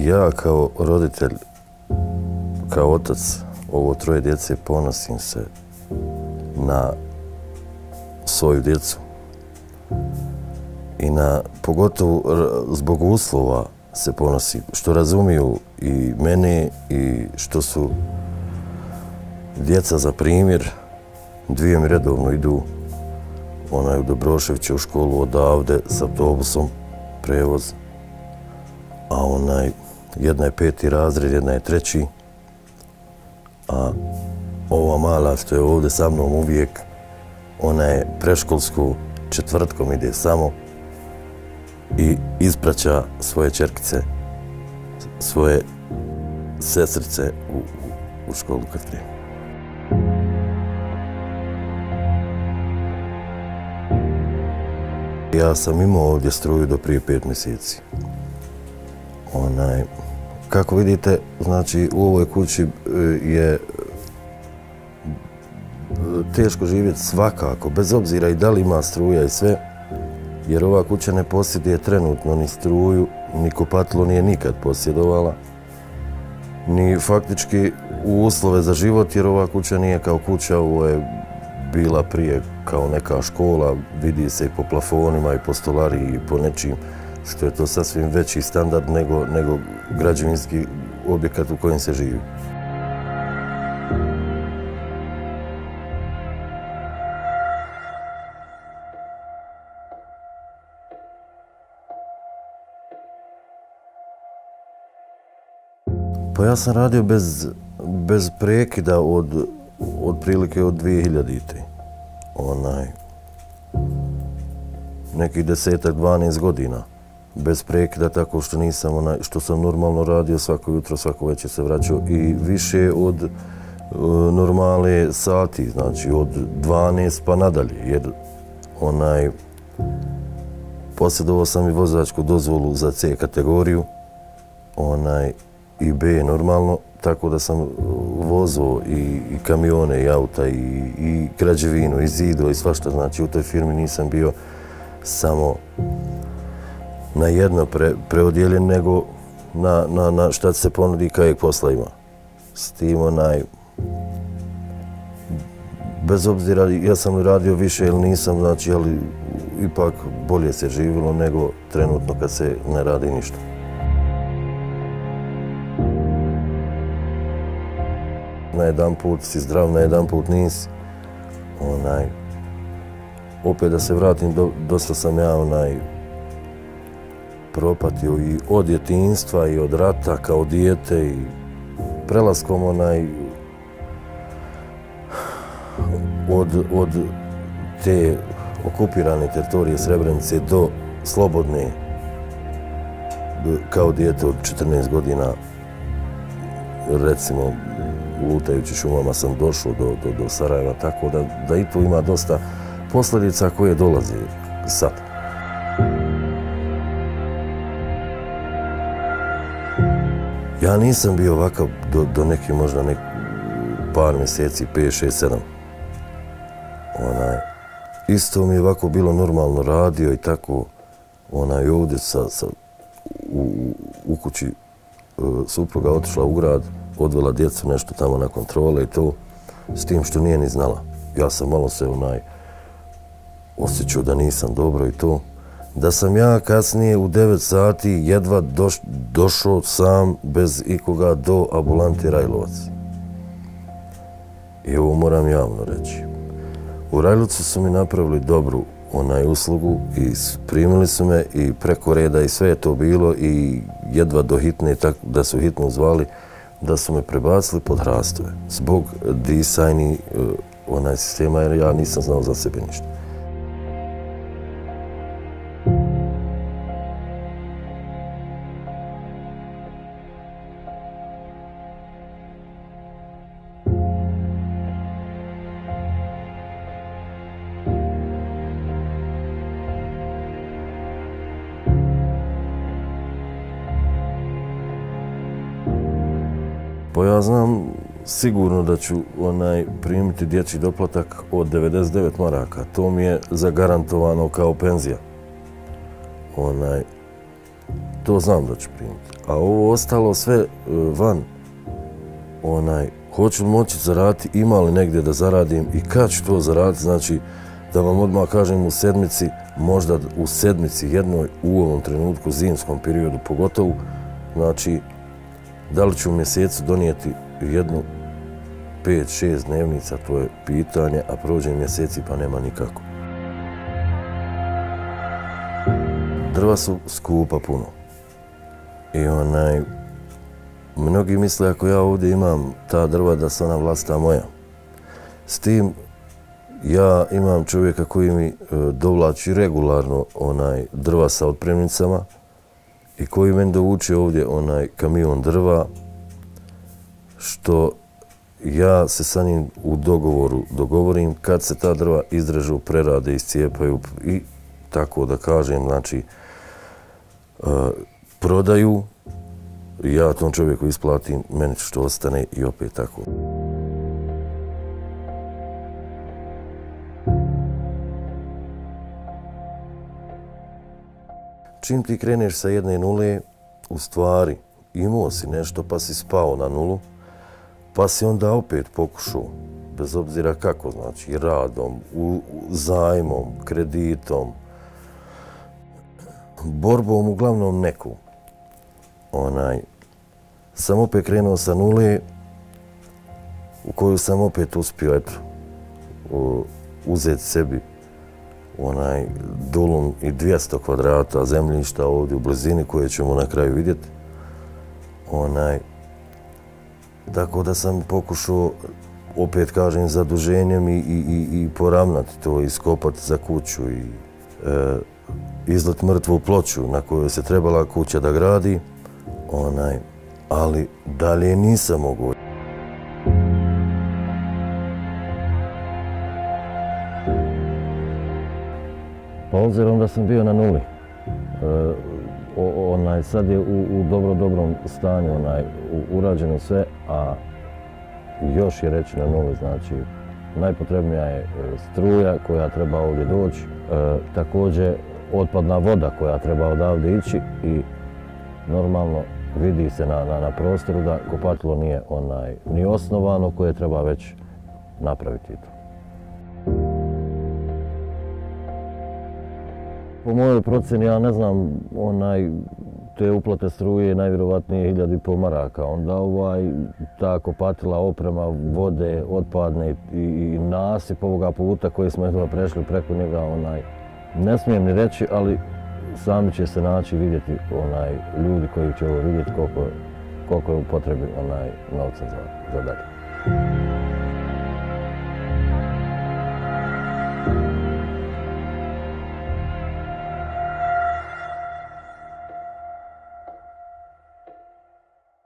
Ja kao roditelj, kao otac ovo troje djece ponosim se na svoju djecu i pogotovo zbog uslova se ponosim, što razumiju i mene i što su djeca za primjer. Dvije mi redovno idu u Dobroševića u školu odavde s autobusom, prevoz, a jedna je 5. razred, jedna je 3. A ova mala što je ovdje sa mnom uvijek, ona je preškolsku, četvrtkom ide samo i ispraća svoje ćerkice, svoje sestrice u školu kad krenu. Ja sam imao ovdje struju do prije 5 mjeseci. Kako vidite, znači u ovoj kući je teško živjeti svakako, bez obzira i da li ima struja i sve, jer ova kuća ne posjeduje trenutno ni struju, ni kupatilo nije nikad posjedovala, ni faktički uslove za život, jer ova kuća nije kao kuća, ovo je bila prije kao neka škola, vidi se i po plafonima i po stolariji i po nečim, što je to sasvim veći standard nego građevinski objekat u kojem se živi. Pa ja sam radio bez prekida otprilike od 2000-te. Nekih 10-12 godina. Bez prekida, tako što nisam što sam normalno radio svako jutro, svako večer se vraćao i više od normale sati, znači od 12 pa nadalje, jer posjedovao sam i vozačku dozvolu za C kategoriju i B normalno, tako da sam vozao i kamione i auta i građevinu i zidove i svašta, znači u toj firmi nisam bio samo na jedno preodjeljen, nego na šta se ponudi kajeg posla ima. S tim bez obzira ja sam radio više ili nisam, znači, ali ipak bolje se živjelo nego trenutno kad se ne radi ništa. Na jedan put si zdrav, na jedan put nisi. Opet da se vratim, dosta sam ja propatio i od djetinjstva i od rata kao dijete i prelaskom od te okupirane teritorije Srebrenice do slobodne kao dijete od 14 godina, recimo lutajući šumama sam došao do Sarajeva, tako da i tu ima dosta posljedica koje dolaze sad. Ja nisam bio ovakav do neki možda par mjeseci, 5, 6, 7. Isto mi je ovako bilo normalno radio i tako, ovdje u kući supruga otišla u grad, odvela djecu nešto tamo na kontrole i to, s tim što nije ni znala. Ja sam malo se osjećao da nisam dobro i to. Da sam ja kasnije u 9 sati jedva došao sam bez ikoga do ambulante Rajlovac. I ovo moram javno reći. U Rajlovcu su mi napravili dobru uslugu i primili su me i preko reda i sve je to bilo i jedva do hitne, tako da su hitno zvali, da su me prebacili pod hrastove zbog disajni sistema, jer ja nisam znao za sebe ništa. Pa ja znam sigurno da ću primiti dječji doplatak od 99 maraka. To mi je zagarantovano kao penzija. to znam da ću primiti. A ovo ostalo sve van, hoću li moći zaraditi, ima li negdje da zaradim i kad ću to zaraditi, znači da vam odmah kažem u sedmici, možda u sedmici jednoj u ovom trenutku, zimskom periodu pogotovo, znači da li ću u mjesecu donijeti jednu 5-6 dnevnica, to je pitanje, a prođe mjeseci pa nema nikako. Drva su skupa puno. I mnogi misle ako ja ovdje imam ta drva da su ona vlastita moja. S tim ja imam čovjeka koji mi dovlači regularno drva sa otpremnicama i koji meni dovuče ovdje kamion drva, što ja se sa njim u dogovorim kad se ta drva izrežu, prerade, iscijepaju i tako da kažem, znači prodaju, ja tom čovjeku isplatim, meni što ostane i opet tako. Čim ti kreneš sa jedne nule, u stvari imao si nešto pa si spao na nulu, pa si onda opet pokušao, bez obzira kako, znači radom, zajmom, kreditom, borbom uglavnom neku. Sam opet krenuo sa nule u koju sam opet uspio, uzeti sebi dulum i 200 kvadrata zemljišta ovdje u blizini koje ćemo na kraju vidjeti. Tako da sam pokušao, opet kažem, zaduženjem i poravnati to, iskopati za kuću i izlet mrtvu ploču na kojoj se trebala kuća da gradi, ali dalje nisam mogao. Pa obzirom da sam bio na nuli, sad je u dobrom stanju, urađeno sve, a još je reći na nuli, znači najpotrebnija je struja koja treba ovdje doći, također otpadna voda koja treba odavde ići i normalno vidi se na prostoru da kopatilo nije ni osnovano koje treba već napraviti to. Po mojoj procjeni, ja ne znam, te uplate struje najvjerovatnije 1500 maraka. Onda ta kopatila, oprema, vode, otpadne i nasip ovoga puta koji smo prešli preko njega, ne smijem ni reći, ali sami će se naći vidjeti ljudi koji će ovo vidjeti koliko je u potrebi novca za dalje.